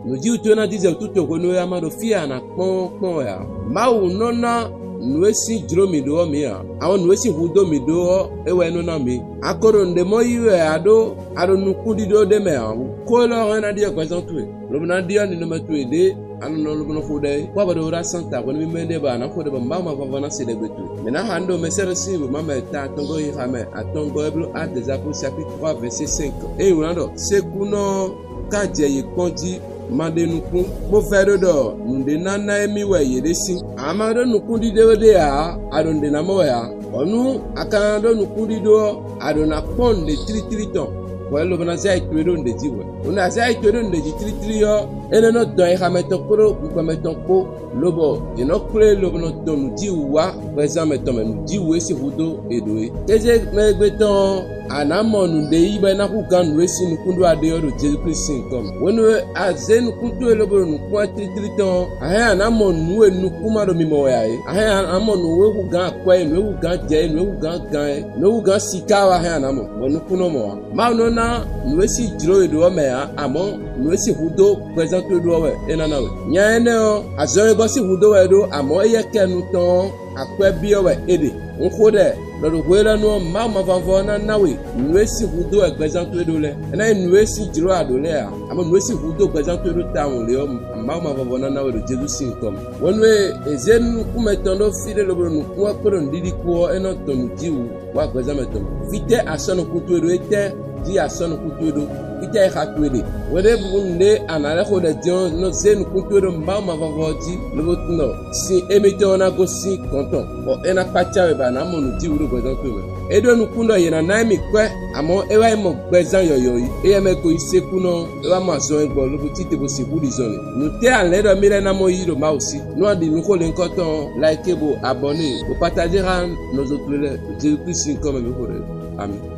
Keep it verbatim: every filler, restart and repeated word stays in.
Nǔjíwǔ towe ná jínjɔ́n wútu towe hwenu e a ma ɖo fí e a nǎ kpɔ́n ɔ́ kpɔ́n wɛ ǎ. Mawu nɔ ná nǔ e sín jlǒ mǐ ɖó ɔ́ mǐ ǎ; amɔ̌ nǔ e sín hudó mǐ ɖó ɔ́, é wɛ é nɔ ná mǐ. A ko ɖo nǔɖé mɔ yí wɛ ǎ ɖó a ɖo nukúnɖíɖó ɖé mɛ ǎ hú. Xó élɔ́ hɛn ná ɖyɔ́ gbɛzán towe, lobo ná ɖyɔ́ ninɔmɛ towe ɖě a nɔ nɔ lobo nɔ xo ɖɛ é. Kpɔ́ bɔ ɖo ɖó asán ta hwenu mímɛ́ ɖé bɔ a nǎ xo ɖɛ bɔ Mawu ma vɔvɔ ná se ɖɛgbe towe. Mɛ̌ ná xa nǔ ɖo Mɛsɛ́ɛnu sín wěma mɛ ta atɔngɔ́ e xa mɛ atɔngɔ́ e bló Actes des Apôtres chapitre trois verset cinq? É nyí wlán ɖɔ sékúnɔ ɔ́ ka jɛ yě kpɔ́n jí ma ɖe nukún, bó vɛ́ ɖó ɖɔ nǔɖé ná ná émí wɛ yě ɖe sín. A ma ɖó nukúnɖíɖó ɖé ǎ, a ɖo nǔɖé ná mɔ wɛ ǎ. Bɔ nú a ka ná ɖó nukúnɖíɖó ɔ́, a ɖǒ ná kpɔ́n nǔɖé tlítlí tɔn, bɔ é lobo ná zɛ ayǐ towe ɖó nǔɖé jí hwɛ̌. Hwenu e a zɛ ayǐ towe ɖó nǔɖé jí tlítlí ɔ́, é nɔ́ nɔ́ dɔn ayixa mɛtɔn kpódó gbɛmɛ tɔn kpó, lobɔ yě nɔ kplé lobo nɔ dɔn nǔjíwǔ wá hwɛzán mɛtɔn mɛ, nǔjíwǔ e sixú dó è ɖǒ é. Kéze mɛ e gbe tɔn ɔ́, a nǎ mɔ nǔɖé yí bɔ é ná hú gǎn nǔ e sín nukún ɖó a ɖe ɔ́ ɖo Jezu Klísu sín nyǐkɔ mɛ. Hwenu e a zě nukún towe lobo ɖo nǔkún tlítlí tɔn ɔ́, a hɛn a nǎ mɔ nǔ e nukún ma ɖo mimɔ wɛ ǎ é. A hɛn a nǎ mɔ nǔ e hú gǎn akwɛ́ é, nǔ e hú gǎn jɛ é, nǔ e hú gǎn gan é, nǔ e hú gǎn siká ɔ́ a hɛn a nǎ mɔ, bɔ nukún nɔ mɔ ǎ. Mawu nɔ ná nǔ e sín jlǒ è ɖǒ ɔ́ mɛ ǎ, amɔ̌ nǔ e sín hudó gbɛzán towe ɖó ɔ́ wɛ é ná ná we. Nya énɛ́ ɔ́, azɔn e gbɔ sín hudó wɛ é ɖó, amɔ̌ éyɛ́ kɛ nu tɔn ɔ́, akwɛ́ byɔ́ wɛ é ɖe. Un xo ɖɛ ɖɔ ɖo hwe élɔ́ nu ɔ́, Mawu mavɔvɔ ɔ́ ná ná we nǔ e sín hudó wɛ gbɛzán towe ɖó lɛ́ɛ. É ná nyí nǔ e sín jlǒ a ɖǒ lɛ́ɛ ǎ, amɔ̌ nǔ e sín hudó gbɛzán towe ɖó tawun lě ɔ́, Mawu mavɔvɔ ná ná we ɖo Jezu sín nyǐkɔ mɛ. Hwenu e è zě nukún mɛtɔn ɖó fí ɖé lobo ɖo nǔkún ɔ́ kpódó nǔɖiɖi kpó ɔ́, é nɔ dɔn nǔ jí wǔ wá gbɛzán mɛtɔn mɛ. Fítɛ́ a sɔ́ nukún towe ɖó? Étɛ́ jí a sɔ́ nukún towe ɖó? Fítɛ́ e xa towe ɖe? Hweɖěbǔ nǔɖé a nǎ lɛ́ xo ɖɛ din ɔ́, nɔ zé nukún towe ɖó Mawu mavɔvɔ ɔ́ jí, lobo tunɔ sin émítɔn ɔ́ ná gosín gɔ̌n tɔn, bɔ é ná kpácá we bɔ a nǎ mɔ nǔjíwǔ ɖo gbɛzán towe mɛ. É ɖó nukún ɖɔ yě ná ná émí kwɛ́, amɔ̌ é wá yi mɔ gbɛzán yɔ̌yɔ́ yí. Éyɛ́ mɛ ko nyí sékúnɔ ɔ́, é wá mɔ azɔn e gbɔ lobo cí te bó sixú ɖi zɔnlin. Nǔtɛ́ a lɛ̌ ɖɔ mì lɛ́ ná mɔ yí ɖo Mawu sí? Nú a ɖi nǔ xó lěhunkɔtɔn ɔ́, like bo abɔ́ne, bo patajé xá nɔzo towe lɛ́ɛ. Jezu Klísu sín nyǐkɔ mɛ mǐ xo ɖɛ. Amǐ.